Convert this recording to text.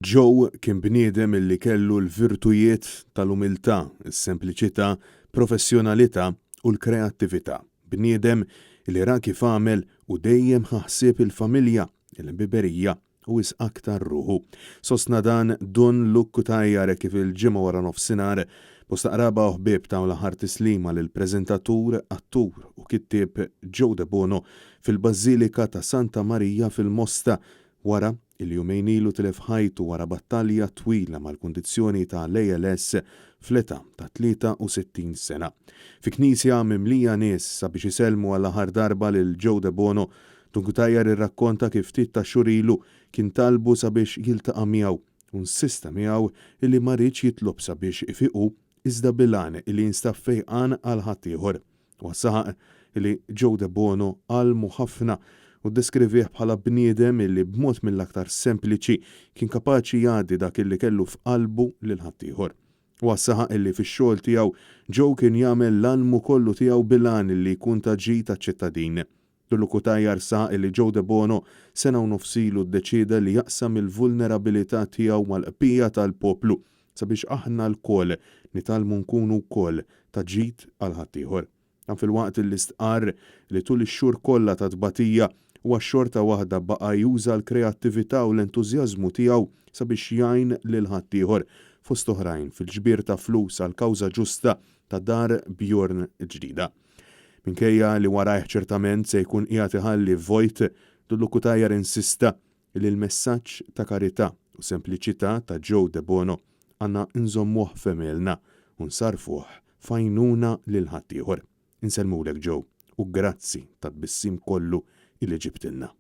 Joe kien bniedem illi kellu l-virtujiet tal-umiltà, is-sempliċità, professjonalità u l-kreattività. Bniedem illi ra kif għamel u dejjem ħa ħsieb il-familja, il-ħbiberija u wisq aktar ruħu. Sostna dan Dun Luke Cutajar hekk kif il-Ġimgħa waranofsinhar bosta qraba u ħbieb taw l-aħħar tislima lill-preżentatur, attur u kittieb Joe Debono fil-Bażilika ta' Santa Marija fil-Mosta wara li jumejn ilu tilef ħajtu wara battalja twila mal-kundizzjoni ta' l-ALS fl-età ta' 63 sena. Fi knisja mimlija nies sabiex isellmu għall-aħħar darba lil Joe Debono, Dun Cutajar irrakkonta kif ftit tax-xhur ilu kien talbu sabiex jiltaqa' miegħu u nsista miegħu illi ma riedx jitlob sabiex ifiq hu iżda bil-għan illi jinstab fejqan għal ħaddieħor. Huwa saħaq li Joe Debono għallmu ħafna u ddeskrivieh bħala bniedem illi b'mod mill-aktar sempliċi kien kapaċi jgħaddi dak illi kellu f'qalbu lil ħaddieħor. Huwa saħaq illi fix-xogħol tiegħu Joe kien jagħmel l-almu kollu tiegħu bil-għan illi jkun ta' ġid għaċ-ċittadin. Dullu Cutajar saħaq illi Joe Debono sena u nofs ilu ddeċieda li jaqsam il-vulnerabilità tiegħu mal-qbija tal-poplu sabiex aħna lkoll nitgħallmu nkunu wkoll ta' ġid għal ħaddieħor. Dan filwaqt illi stqarr li tul ix-xhur kollha ta' tbatija huwa xorta waħda baqa' juża l-kreattività u l-entużjażmu tiegħu sabiex jgħin lil ħaddieħor, fost oħrajn fil-ġbir ta' flus għall-kawża ġusta ta' Dar Bjorn il-ġdida. Minkejja li warajh ċertament se jkun qiegħed iħalli vojt, Dullu Cutajar insista li l-messaġġ ta' karità u sempliċità ta' Joe Debono għandna nżommuh f'għemilna u nsarrfuh f'għajnuna lil ħaddieħor. Insellmulek Joe u grazzi tat-tbissim kollu illi ġibtilna.